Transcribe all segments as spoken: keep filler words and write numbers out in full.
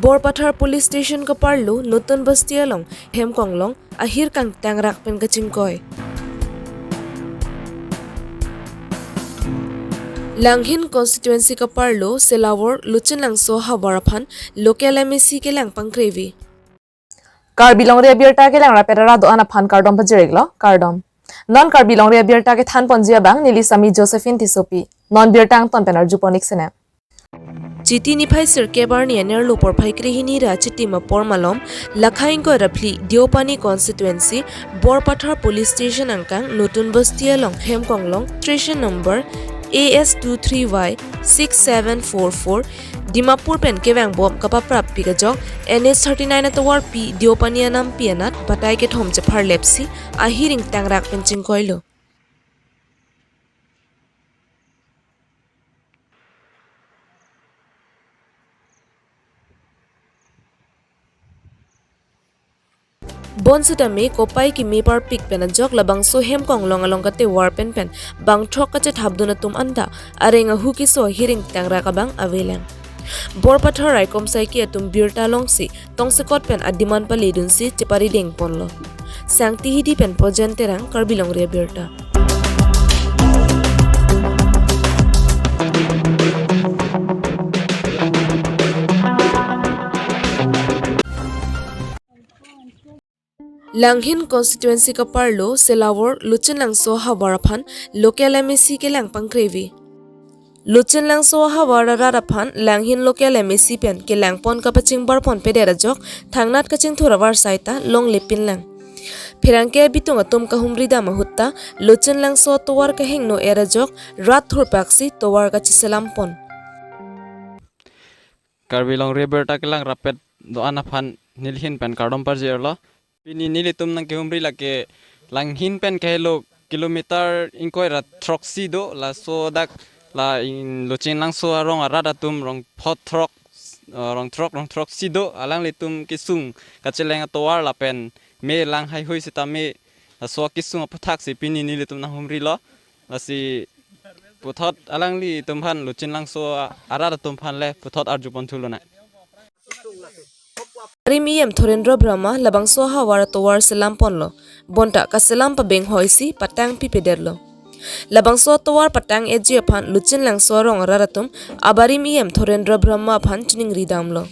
Borpathar Police Station kaparlo Notun Basti along hem konglong ahir kangtangrak pen kachingkoi. Langhin constituency kaparlo Selawor Lochinlangso ahavar aphan local M A C kelang pangkrevi. Karbi Longri Abirta kelang rapet arat do-an aphan kardom pajir-iklo, kardom. Non Karbi Longri Abirta kethan ponji abang neli Sami Josephine Tissopi. Non birta angton pen arjupon-ik sene. Chiti niphai sirkep arni anerlo porphai krehini ra chitim apor malom, lakha ingkoi ra phli Deopani constituency, Borpathar Police Station angkang Notun Basti along hem konglong, station number A S two three Y six seven four four, Dimapur pen kevangbom kapaprap pik ajok N H thirty-nine atovarpi Deopani anampi anat batai kethom chepharlepsi ahir ingtangrak pen chingkoilo. Bonsitame kopai keme parpik pen ajok labangso hem konglong along katovar pen pen bangthrok kachethapdun atum anta areng ahu keso ahir ingtangrak abang avelang. Borpathar raikom saiki atum birta longsi tongsekot pen adiman paledunsi cheparideng ponlo. Sangti Hidi pen Pojen Terang, Karbi Longri Abirta. Langhin constituency kaparlo Selawor Lochinlangso ahavar aphan local M A C kelang pangkrevi. Lochinlangso ahavar arat aphan Langhin local M A C pen kelangpon kapachingbarpon pedet ajok thangnat kachingthur avarsai ta longlepinlang. Pherangke abitung atum kahumridam ahut ta Lochinlangso atovar kahingno er ajok rat thurpaksi tovar kacheselampon. Karbi Longri Abirta kelang rapet do-an aphan nelihin pen kardom parjirlo. Pini nelitum nangkehumri lake Langhin pen kahelo kilometer ingkoi ra throksi do, laso dak la in Lochinlangso arong arat atum rong phot throk, eh, rong throk, rong throksi do, alanglitum kesung kacheleng atovar lapen me lang haihui sitame laso kesung aphuthaksi pini nelitum nanghumrilo. Lasi puthot alanglitum aphan Lochinlangso arat atum aphan le puthot arjupon thulonang. Abarim E M Thurendra Brahma labangso ahavar atovar selamponlo. Bonta kaselam pabeng hoisi patang pipedetlo. Labangso atovar patang-etji aphan Lochinlangso arong arat atum abarim E M Thurendra Brahma aphan chiningri damlo.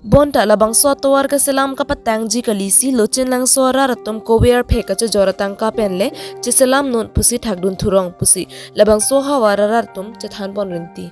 Bonta labangso atovar kaselam kapatangji kalisi Lochinlangso arat atum kove arphek kachojor atangka penle cheselamnon pusi thakdun thurong pusi labangso ahavar arat atum chethanpon rinti.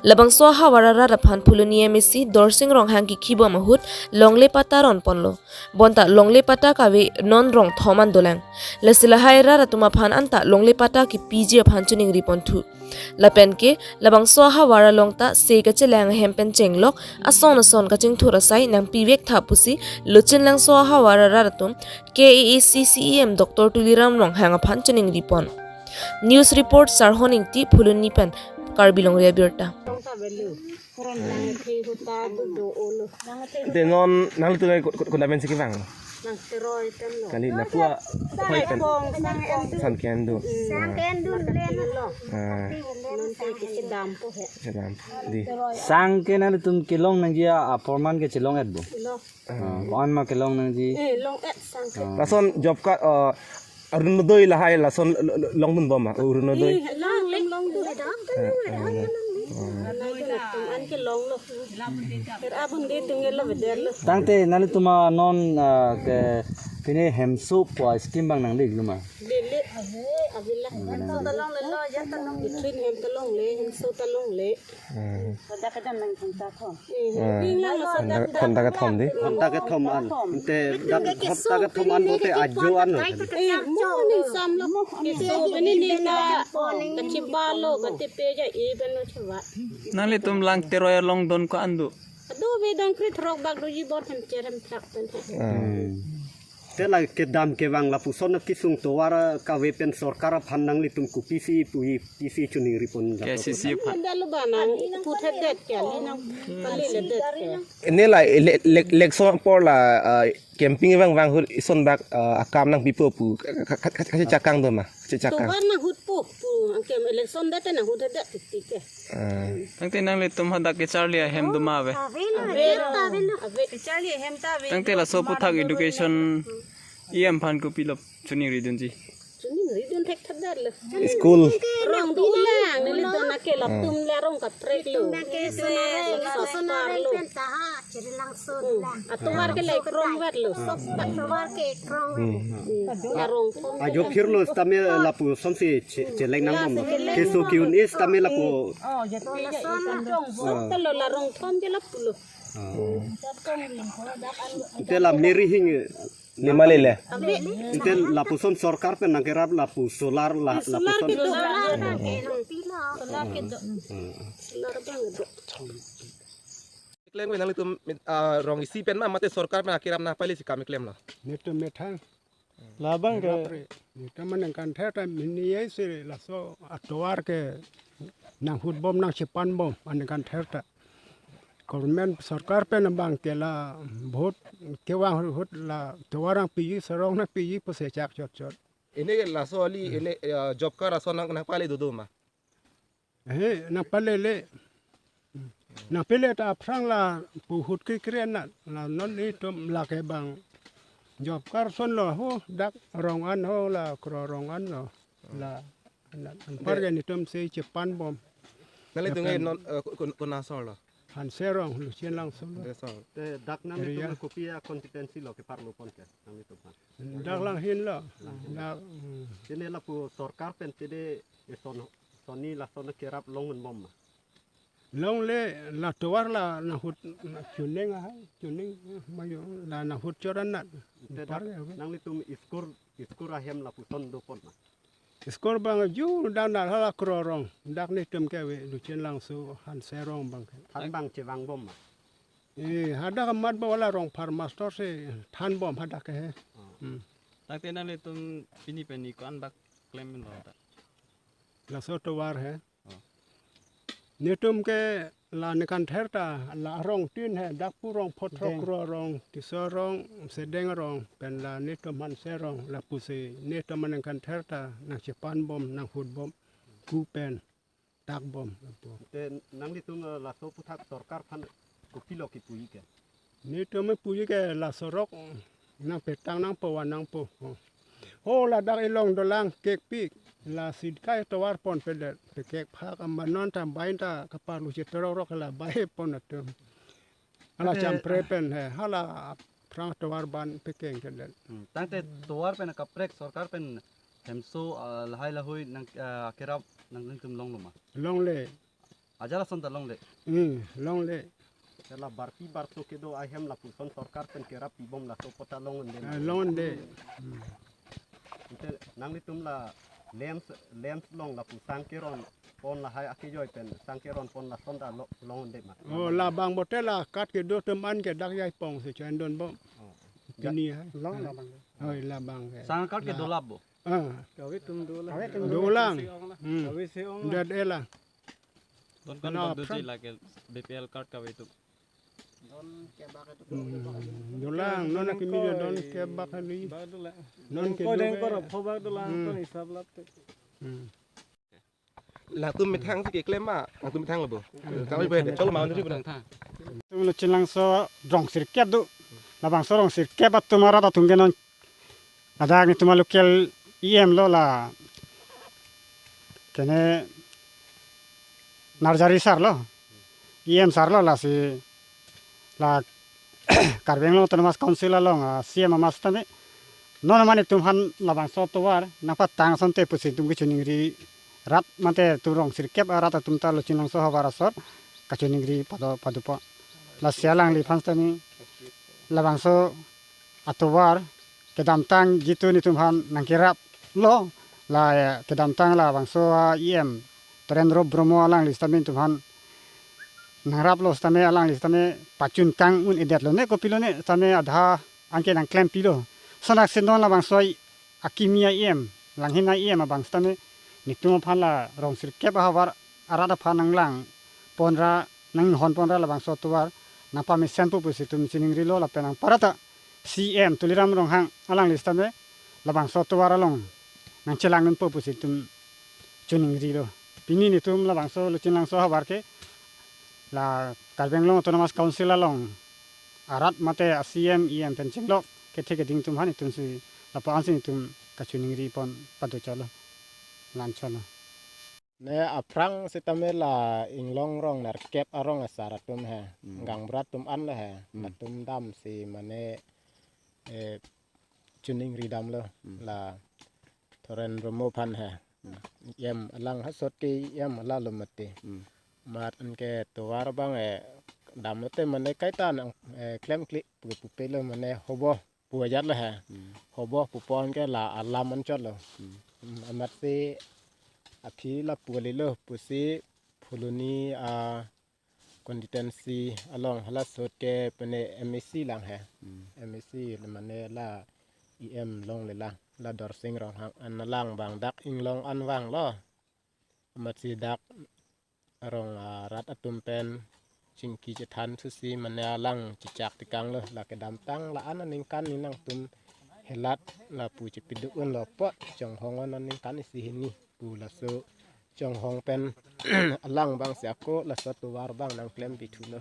Labangso ahavar arat aphan Phuloni M A C Dorsing Ronghang kikhibom ahut longle patta ronponlo. Bonta longle patta kave non rong thom an dolang. Lasi lahai arat atum aphan anta longle patta kipiji aphan chiningri ponthu. Lapen ke labangso ahavar along ta se kachelang ahem pen chenglok ason ason kachingthur asai nangpivektha pusi Lochinlangso ahavar arat atum K A A C C E M Doctor Tuliram Ronghang aphan chiningri pon. News report Sarhon Ingti, Phuloni pen Karbi Longri Abirta. Te non nanglitum ko-, ko-, konat pensi kevang? Nang teroi tem lo. Kali lapu-an hoi pen. Sang ke-en do. Sang ke-en do le lo. Ah. Non te ke kedam po he. Kedam. Di. Sang ke nanglitum kelong nangji aporman ke chelong-et bo. Lo. Ah, ko-an ma kelong nangji. Eh, long-et sang ke. Ah. Lason job card, eh, Arunodoi lahai lason l-, l-, longdunbom ma, Arunodoi. Eh, long, long, long do da. Eh, eh, eh. Nai do na tum an kelonglo. Ter abun de tung elo beder lo. Tangte nanglitum non, ah, ke pine hemso pu scheme abang nangli lo ma? Lele, ave, ave la. Hemso ta longle lo, ya ta long. Trin hem ta longle, hemso ta longle. Hmm. Dak kedam nang khonta thom. Hmm. Khonta, khonta kethom di? Khonta kethom an. Te dak khonta kethom an bote ajo an lo. Eh, mo ni sam lo mo. Keso bani ni la. Kachiba lo, katepe ja e bano chaba. Nanglitum lang teroi along don ko-an do? Ado be dong kri throk bak doji bor hem cherem thak pen he. Hmm. Te la kedam kevang lapuson kesung tovar kave pen sorkar aphan nanglitum kopisi puji, pisi chiningri pon K A C C aphan. Ada lo bana puthet det ke, ali nang pali le det ke. Ene la ele-, ele-, election apor la, ah, campaign vangvang ahut ison bak, ah, akam nangpipo pu ka-, ka-, ka-, ka-, kachechak-ang do ma? Kachechak-ang. Tovar nang hutpo pu Anke election date nang hut date titik ke. Ah. Tangte nanglitum hadak kecharli ahem do ma ave? Ave lo, ave lo. Ave. Kecharli ahem ta ave. Tangte laso aphuthak education E M aphan kopilo choningridunji? Choningridun thekthedetlo. School. Rong dolang, neli don ake latum la rong kaprek lo. Latum ke sonare, sonare pen taha, chiri langsun la. Atovar ke la krongvetlo. Atovar ke krong. Hmm. Hmm. La rong. Ajo phirlo sitame lapuson si che-, cheleng nangbom. Keso ki-un-e sitame lapu. Oh, jatuh lason. Sok talo la rongthom ke lapulo. Ah. Ante la meri hing. Lima lele. Ante lapuson sorkar pen nangkerap lapu solar la, lapuson. Solar ke do. Solar ke do. Solar abang do. Klem ke nanglitum, ah, rong isi pen ma mate sorkar pen akerap nangpale si kam klemlo? Netum methang. Labang ke. Kerap re. Netum aningkan ther ta mini ye si laso atovar ke nanghutbom nangchepanbom aningkan ther ta. Government sorkar pen abang ke la vote kevang ahut la tovar nangpiji, sorong nangpiji pusi chak chot chot. Ini ke laso ali ini, eh, job card ason nang, nangpale dodo ma? Eh, nangpalele. Nangpale ta aphrang lapu ahut kekre na, la non netum lake abang job card ason lo ho, dak rong an ho la kro rong an lo. La, la, anpar ke netum si chepanbom. Nanglitum ke non, eh, ko-, ko-, konat asor lo? Hanserong, Luchin Langso lo. Hanserong. Te dak nanglitum kopi a-constituency lo keparlo pon ke nanglitum ha? Dak Langhin lo. Langhin. Dak, hmm. Tene lapu sorkar pen tene eson, sonni lason kerap long unbom ma? Longle, la tovar la nanghut chuning ahai, chuning, eh, mayo, la nanghut choran nat. Te dak nanglitum school, school ahem lapuson dopon ma? School abang ju dak nat hala kro rong, dak netum ke ave, Luchin Langso, Hanserong abang ke. Than abang chevangbom ma? Eh, hadak amat ba wala rong phar master si thanbom hadak ke he. Oh. Hmm. Tangte nanglitum pini pen ni ko-an bak klemlo ta? Laso tovar he. Oh. Netum ke la aningkan ther ta la arong tin he, dak pu rong phothrok, deng, kro rong, tiso rong, sedeng rong, pen la netum Hanserong, lapusi netum aningkan ther ta nangchepanbom, nanghutbom, ku pen takbom. Te nanglitum, eh, laso aphuthak sorkar aphan kopilo kipuji ke? Netum kipuji ke la sorok nangpetang nangpo, van nangpo. Ho ladak ilong dolang kekpik, la sidkai tovar ponpedet, pekek phak amat non ta bai ta kaparlu chetorok rok la bai pon atum. Hala, tangte champre pen he, hala aphrang tovar ban pekeng kedet. Hmm, tangte tovar pen kaprek sorkar pen hemso, ah, lahai lahui nang, ah, kerap nangtum longlo ma? Longle. Ajat ason ta longle. Hmm, longle. Te la barpi barso kedo ahem lapuson sorkar pen kerap pibom laso apot ta long unde. Ah, long unde. Hmm. Ante nanglitum la lens, lens along lapu sang keron pon lahai akejoi pen sang keron pon lason ta lo-, long unde ma? Oh, labang bote la kat kedo atum an ke dak jai pong si chandon bom. Oh. Pini hai. Long labang. Oi, labang ke. Sang kat ke la dolap bo? Ah. Kave atum dolang. Kave atum dolang. Hmm. Kave si ong la. Dat ela. Don kon, na, don doji aphrang lake B P L card kave atum. Don kebak atum. Hmm. Dolang, non akimi don kebak ali. Bak dolang. Non ke ko deng dolang. Ko ro pho bak dolang, hmm, kon hisap lap te. Hmm. Latum methang si keklem ma, latum methang lo bo. Kami beda, cholo mau ni beda. Tum lo Chinlangso rong sirkep do. Labangso rong sirkep atum arat atum ke non. Ladak netum a-local E M lo la. Kene Narjari sir lo. E M sir lo lasi la Karbi Anglong Autonomous Council along, ah, C E M amat tame. Non mane netum aphan labangso tovar nangpatang asonte pusi netum kachiningri rat mate netum rong sirkep arat atum ta lo Chinlangso havar asor kachiningri pado padopo. Lasi alangliphan tame labangso atovar kedamtang jitu netum aphan nangkeraplo, la, eh, kedamtang labangso a-E M Torendro Bromo alangli sitame netum aphan nangraplo sitame alangli sitame pachun kang un-edetlo ne kopilo ne sitame adha anke nangklempilo. Sonakse non labangso akimi a-E M, Langhin a-E M abang sitame netum aphan la rong sirkep ahavar arat aphan nanglang ponra, nanghon ponra labangso atovar nangpamesenpo pusi netum chiningrilo lapen anparta C E M Tuliram Ronghang alangli sitame labangso atovar along nangchelang unpo pusi netum choningri lo. Pini netum labangso Luchonlangso ahavar ke la Karbi Anglong Autonomous Council along arat mate a-C M, E M pen chenglok kethe keding atum aphan netum si lapu-an si netum kachoningri pon pado cholo, lan cholo. Ne aphrang sitame la Inglong rong nerkep arong asar atum he. Hmm. Gaonbura atum an lo he. Hmm. Latum damsi mane, eh, choningri damlo. Hmm. La Thoren Bromo aphan he. Hmm. E M alang hasot ke E M ala lo mati. Hmm. Amat anke tovar abang, eh, damlote mane kaita nang, eh, klemkle pu pupe lo mane hobo pu ajat lo he. Hmm. Hobo pu pon ke la alam anchot lo. Hmm. Hmm, amatsi aphi lapu kalilo pusi Phuloni a-constituency along halasot ke pene M A C lang he. Hmm. M A C mane la E M longle lang, la Dorsing Ronghang an alang abang dak Inglong an vanglo. Amatsi dak arong arat atum pen chingki chethan thusi mane alang chechak tekanglo, la kedamtang la-an aningkan ni nangtum helat lapu chepeduk unlo apot chonghong on aningkan isi hini pu laso chonghong pen alang abang si ako laso tovar abang nangklem pithulo.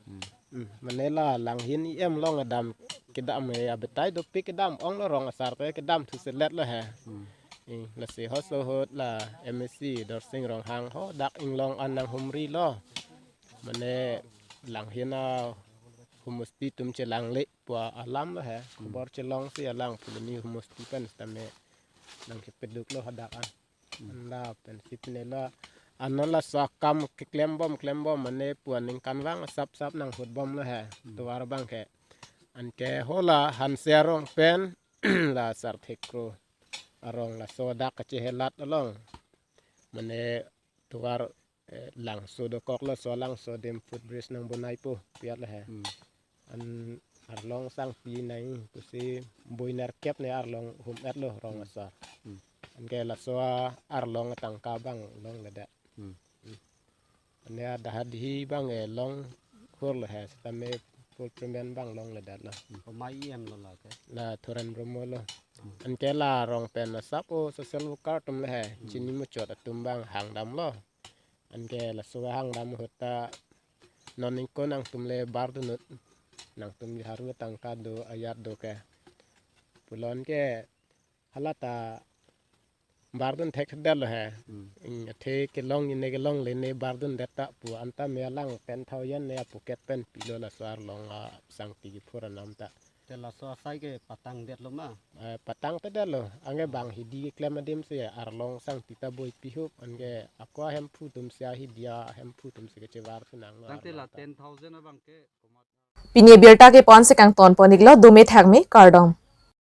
Hmm. Hmm, mane la Langhin E M along adam kedam he, abetai dopik kedam onglo, rong asar pe kedam thuselet lo he. Hmm. Eh, lasi halaso ahut la M A C Dorsing Ronghang ho dak Inglong an nanghumri lo. Mane Langhin a-homosti atum chelangle pu alam lo he. Hmm. Khobor chelongsi alang Phuloni homosti pen sitame nangkepeduk lo hadak an. Hmm. Anda pensi pine lo. Ano laso akam keklem bom, klem bom mane pu aningkan vang asap sap nanghut bom lo he. Hmm. Tovar abang ke. Anke ho la Hanse arong pen la Sarthek Kro arong laso dak kachehelat along. Mane tovar, eh, Langso dokok laso Langso adim footbridge nangbonai pu pu ajat lo he. Hmm. An arlong sangpi nai pusi bui nerkep ne arlong hum-et lo rong, hmm, asar. Hmm. Anke laso arlong atangka abang longledet. Hmm. Hmm. Ane adahadi abang, eh, long hur lo he, sitame full payment abang longledet lo. Hmm. Komai E M lo la ke? La Thoren Bromo lo. Hmm. Anke la rong pen asap o social worker atum lo he, hmm, chini muchot atum abang hangdam lo. Anke laso hangdam ahut ta non ingkoi nangtum le bardun ut. Nangtum haru tangka do, ajat do ke. Pulo anke hala ta bardun thekthedet lo he. Hmm. Ing athe kelong ine kelongle ne bardundet ta pu anta me alang ten thousand ne a-pocket pen pilo laso arlong asangti kiphur anam ta. Te laso asai ke patangdet lo ma? Eh, patangtedet lo. Anke bang hidi keklem adim si arlong sangti ta boi pihup, anke ako ahemphu atum si, ahidi ahemphu atum si kechevar thu nanglo. Tangte la arlong ta. Ten thousand abang ke komat? Pini abirta ke ponsi kangton pon-iklo, dome thakme, kardom.